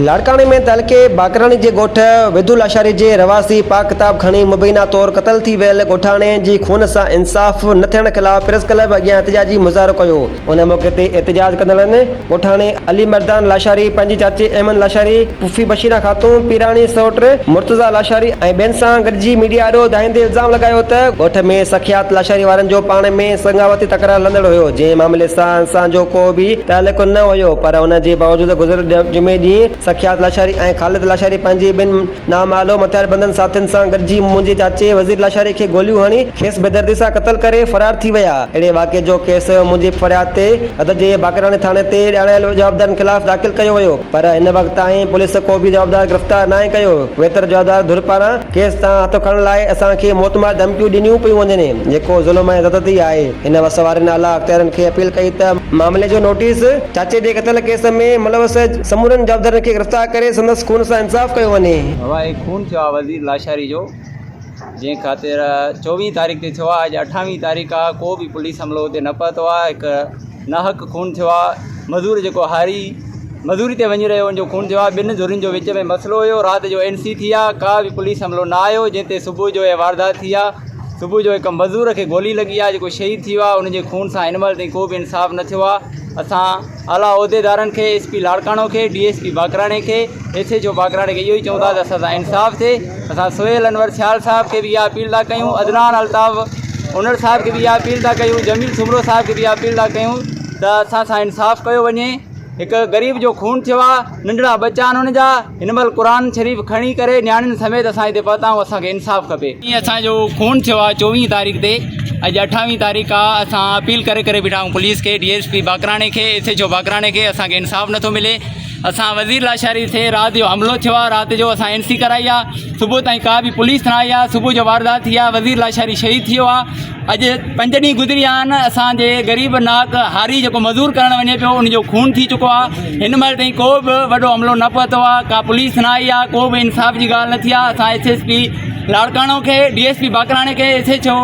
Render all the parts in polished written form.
لاڙڪاڻي ۾ تعلقي باقراڻي جي ڳوٺ وڌو لاشاري جي رهواسي پاڪ ڪتاب کڻي مبينا طور قتل ٿي ويل ڳوٺاڻي جي خون سان انصاف نه ٿيڻ خلاف پريس ڪلب اڳيان احتجاجي مظاهرو ڪيو. ان موقعي تي احتجاج ڪندڙن ڳوٺاڻي علي مردان لاشاري، پنهنجي چاچي احمد لاشاري، پڦي بشيرا خاتون، پيراڻي سئوٽ مرتضيٰ لاشاري ۽ ٻين سان گڏجي ميڊيا آڏو دانهيندي الزام لڳايو ته ڳوٺ ۾ سکيات لاشاري وارن جو پاڻ ۾ سڱاوتي تڪرار هلندڙ هيو جنهن معاملي سان اسان جو ڪو به تعلق نه هيو پر ان جي باوجود گذريل جمعي ڏينهن سخيات لاشاري ۽ خالد لاشاري پنهنجي ٻن نامعلوم هٿياربندن ساٿين سان گڏجي منهنجي چاچي وزير لاشاري کي گوليون هڻي کيس بيدردي سان قتل ڪري فرار ٿي ويا. اهڙي واقعي جو ڪيس منهنجي فرياد تي حد جي باقراڻي ٿاڻي تي ڄاڻايل جوابدارن خلاف داخل ڪيو ويو پر هن وقت تائين پوليس ڪو به جوابدار گرفتار ناهي ڪيو ويتر جوابدار ڌر پاران ڪيس تان هٿ کڻڻ لاء اسان کي موتمار ڌمڪيون ڏنيون پيون وڃن جيڪو ظلم ۽ زيادتي آهي. هن وس وارن اعليٰ اختيارين کي اپيل ڪئي ته معاملي جو نوٽيس چاچي جي قتل ڪيس ۾ ملوث سمورن جوابدارن کي گرفتار ڪري سندس خون سان انصاف ڪيو وڃي. هوائي خون ٿيو آ وزير لاشاري جو جنهن خاطر چوويهه تاريخ تي ٿيو آ اڄ اٺاويهه تاريخ آ ڪو به پوليس عملو اتي نه پهتو آ هڪ ناحق خون ٿيو آ مزور جيڪو هاري مزوري تي وڃي رهيو ان جو خون ٿيو آ ٻن ڌرين جو وچ ۾ مسئلو هيو رات جو اين سي ٿي آ ڪا به پوليس عملو نه آيو جنهن تي صبح جو اها واردات ٿي آ صبح جو هڪ مزور کي گولي لڳي آ جيڪو شهيد ٿي ويو آ ان جي خون سان هن مهل تائين ڪو به انصاف نه ٿيو آ اسان اعليٰ عهديدارن کي ايس پي لاڙڪاڻو کي ڊي ايس پي باقراڻي کي ايس ايڇ او باقراڻي کي اهو ئي چئون ٿا ته اسان سان انصاف ٿئي اسان سهيل انور سيال صاحب کي به اها اپيل ٿا ڪيون عدنان الطاف انڙ صاحب کي به اها اپيل ٿا ڪيون جميل سومرو صاحب کي به اها اپيل ٿا ڪيون ته اسان سان انصاف ڪيو وڃي هڪ غريب جو خون ٿيو آ ننڍڙا ٻچا آهن ان جا هن مهل قرآن شريف کڻي ڪري نياڻين سميت اسان هتي پهتا آهيون اسان کي انصاف کپي. اسان جو خون ٿيو آ چوويهه تاريخ تي اڄ اٺاويهه تاريخ آ اسان اپيل ڪري ڪري بيٺا آهيون پوليس کي ڊي ايس پي باقراڻي کي ايس ايڇ او باقراڻي کي اسان کي انصاف نٿو ملي اسان وزير لاشاري تي رات جو حملو ٿيو آ رات جو اسان اين سي ڪرائي آ صبح تائين ڪا به پوليس نه آئي آ صبح جو واردات ٿي آ وزير لاشاري شهيد ٿي ويو آ اڄ پنج ڏينهن گذري ويا آهن اسان جي غريب ناڪ هاري جيڪو مزور ڪرڻ وڃي پيو ان جو خون ٿي چڪو آهي هن مهل تائين ڪو به وڏو عملو نه پهتو آهي ڪا پوليس نه آئي آهي ڪو به انصاف جي ڳالهه نه ٿي آهي اسان ايس ايس پي لاڙڪاڻو کي ڊي ايس پي باقراڻي کي ايس ايڇ او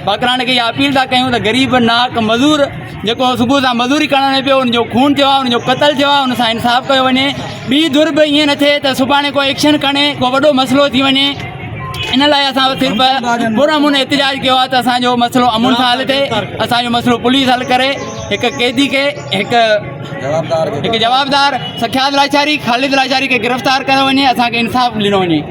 باقراڻي کي اها اپيل ٿا ڪيون ته غريب ناڪ مزور جيڪو صبح سان مزوري ڪرڻ وڃي پيو ان جو خون ٿيو آهي ان جو قتل ٿيو آهي ان سان انصاف ڪيو وڃي ٻي ڌر به ائين نه ٿئي ته سڀاڻي ڪو ايڪشن کڻي ڪو وڏو مسئلو ٿي وڃي ان لاء اسان صرف پر امن احتجاج ڪيو آهي ته اسانجو مسئلو امن سان حل ٿئي اسانجو مسئلو پوليس حل ڪري هڪ قيدي کي هڪ هڪ جوابدار سکياد لاشاري خالد لاشاري کي گرفتار ڪيو وڃي اسانکي انصاف ڏنو وڃي.